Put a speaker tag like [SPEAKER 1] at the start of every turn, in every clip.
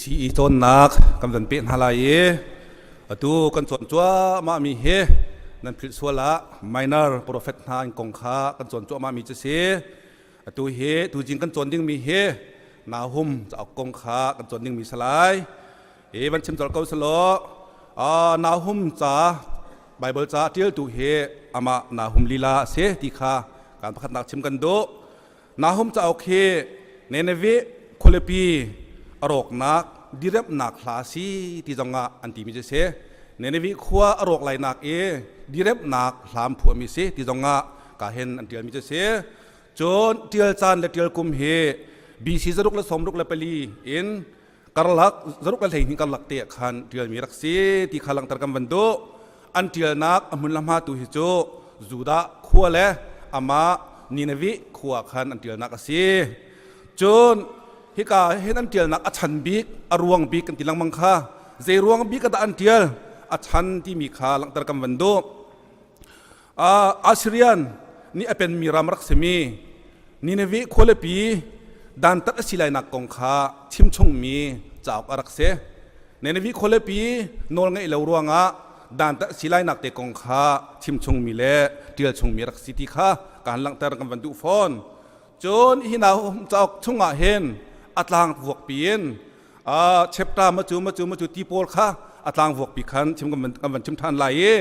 [SPEAKER 1] CE cawnnak kan van peh hna lai i atu kan cawn cuahmah mi hi nan philh sual ah minor prophet hna an kong kha kan cawn cuahmah mi cu si. Atu hi tuzing kan cawn ding mi hi Nahum cauk kong kha kan cawn ding mi si lai. Hi van chim colh ko selaw Nahum ca Bible ca ṭialtu hi amah Nahum lila a si ti kha kan pakhatnak chim kan duh. Nahum cauk hi Nineveh khualipi a rawknak diremhnak hla a si ti zongah an timi cu si. Nineveh khua a rawk lainak i diremhnak hla an phuahmi si ti zongah ka hin an ṭialmi cu si. Cun ṭial caan le ṭial kum hi BC 664 in karlak 612 karlak te ah khan ṭialmi rak si ti kha langhter kan van duh. An ṭialnak a hmun le hma tu hi cu Judah khua le amah Nineveh khua khan an ṭialnak a si. Cun hika hin an ṭialnak a chan bik, a ruang bik kan ti lengmang kha zei ruang bik dah an ṭial a chan timi kha langhter kan van duh. Assyrian nih a penmi ram rak simi Nineveh khualipi dantat a si lainak kong kha chimchungmi cauk a rak si. Nineveh khualipi nawl ngeih lo ruangah dantat a si lainak te kong kha chimchungmi le ṭialchungmi rak si ti kha kaan langhter kan van duh fawn. Cun hi Nahum cauk chungah hin a tlang vuakpi in chapter macu macu macu ti pawl kha a tlang vuakpi khan chim kan van chim ṭhan lai i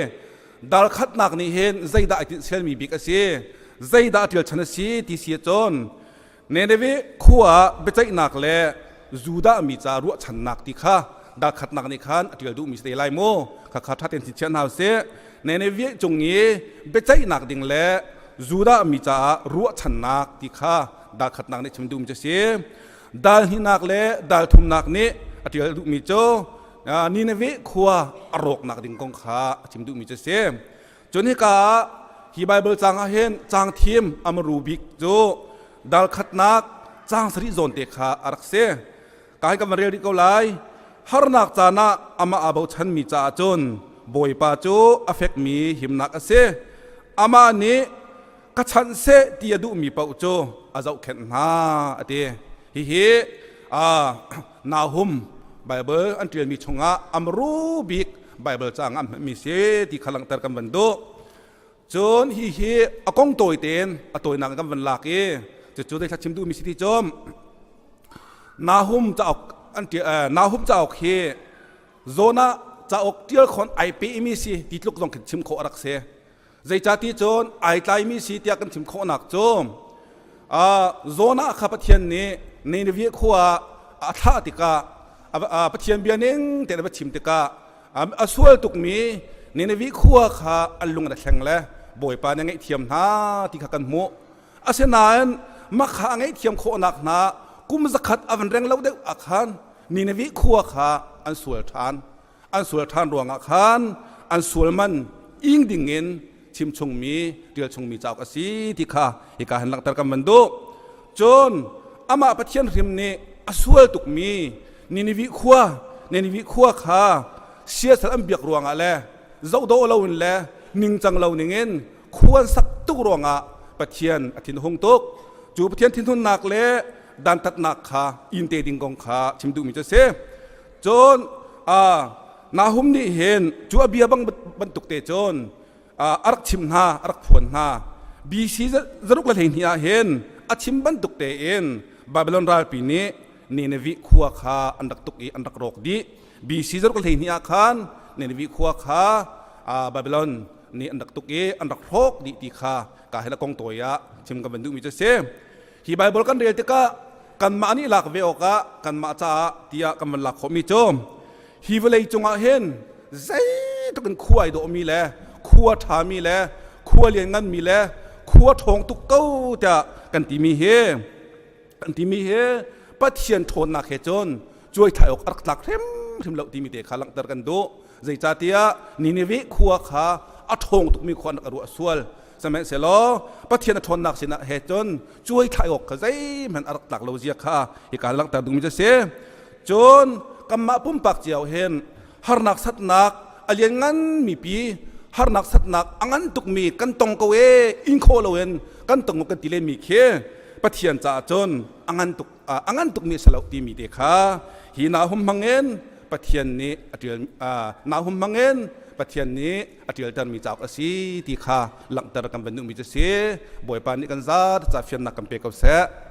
[SPEAKER 1] dal khatnak nih hin zeidah ai tinhselmi bik a si, zeidah a ṭialchan a si ti si ahcun Nineveh khua ah biaceihnak le Judah mi ca ruahchannak ti kha dal khatnak nih khan a ṭial duhmi si te lai mu. Khakha ṭha tein chingchiah hna usih. Nineveh cung i biaceihnak ding le Judah mi caah ruahchannak ti kha dal khatnak nih chim duhmi cu a si. Dal hnihnak le dal thumnak nih a ṭial duhmi cu Nineveh khua a rawknak ding kong kha a chim duhmi cu a si. Cun hika ah hi Baibal caang ah hin caang thim amaru bik cu dal khatnak caang sarih zawn te kha a rak si. Ka hi kan van rel rih ko lai. Harnak caan ah amah aa bochanmi caah cun Bawipa cu a fekmi himnak a si. Amah nih ka chanh seh ti a duhmi paoh cu a zohkhenh hna a ti. Hihi Nahum Baibal an ṭialmi chungah amru bik Baibal caang an hmanmi si ti kha langhter kan van duh. Cun hihi a kong tawi tein a tawinak in kan van lak i cucu zeithla chim duhmi si ti cu Nahum cauk an Nahum cauk hi Jonah cauk ṭial khon ai pehmi si ti tluk zong khin chim khawh a rak si. Zeicahti cun ai tlaimi si tiah kan chim khawhnak cu Jonah kha Pathian nih Nineveh khua ah a thlah tikah Pathian bia ning tein a va chim tikah a sual tukmi Nineveh khua kha an lung an thleng le Bawipa nih a ngaihthiam hna ti kha kan hmuh. Asinain mah kha a ngaihthiam khawhnak hna kum zakhat a van reng lo deuh ah khan Nineveh khua kha an sual ṭhan. An sual ṭhan ruangah khan an sual man ing dingin chimchungmi ṭialchungmi cauk a si ti kha hika hin langhter kan van duh. Cun amah Pathian hrim nih a sual tukmi Nineveh khua Nineveh khua kha siasal an biak ruangah le zohdawh loin le ningcang lo ningin khua an sak tuk ruangah Pathian a thinhung tuk. Cu Pathian thinhunnak le dantatnak kha inn te ding kong kha chim duhmi cu a si. Cun Nahum nih hin cu a bia bang bantuk te cun a rak chim hna, a rak phuan hna. BC 612 ah hin a chim bantuk tein Babylon ralpi nih Nineveh khua kha an rak tuk i an rak rawk dih. BC 612 ah khan Nineveh khua kha Babylon nih an rak tuk i an rak hrawk dih ti kha ka hel a kong tawi ah chim kan van duhmi cu a si. Hi Baibal kan rel tikah kanmah nih lak ve awkah kanmah caah tiah kan van lak khawhmi cu hi vawlei cungah hin zeitluk in khua ai dawhmi le khua ṭhami le khua liannganmi le khua ṭhawng tuk ko tiah kan timi hi kan timi hi Pathian ṭhawnnak he cun cuai thlai awk a rak tlak hrimhrim lo timi te kha langhter kan duh. Zeicahtiah Nineveh khua kha a ṭhawng tukmi khua an rak ruah sual. Sihmanhsehlaw Pathian a ṭhawnnak sinah he cun cuai thlai awk kha zeihmanh a rak tlak lo zia kha hika langhter duhmi cu a si. Cun kanmah pumpak cio hin harnak satnak a lianngan mipi harnak satnak a ngan tukmi kan tong ko e in khawh loin kan tong kan ti lenmi khi. Pathian caah cun a ngan tuk a ngan tukmi a si lo timi te kha hi Nahum hmangin Pathian nih a ṭial Nahum hmangin Pathian nih a ṭialtermi cauk a si ti kha langhter kan van duhmi cu si. Bawipa nih kan zat ca fiannak kan pe ko seh.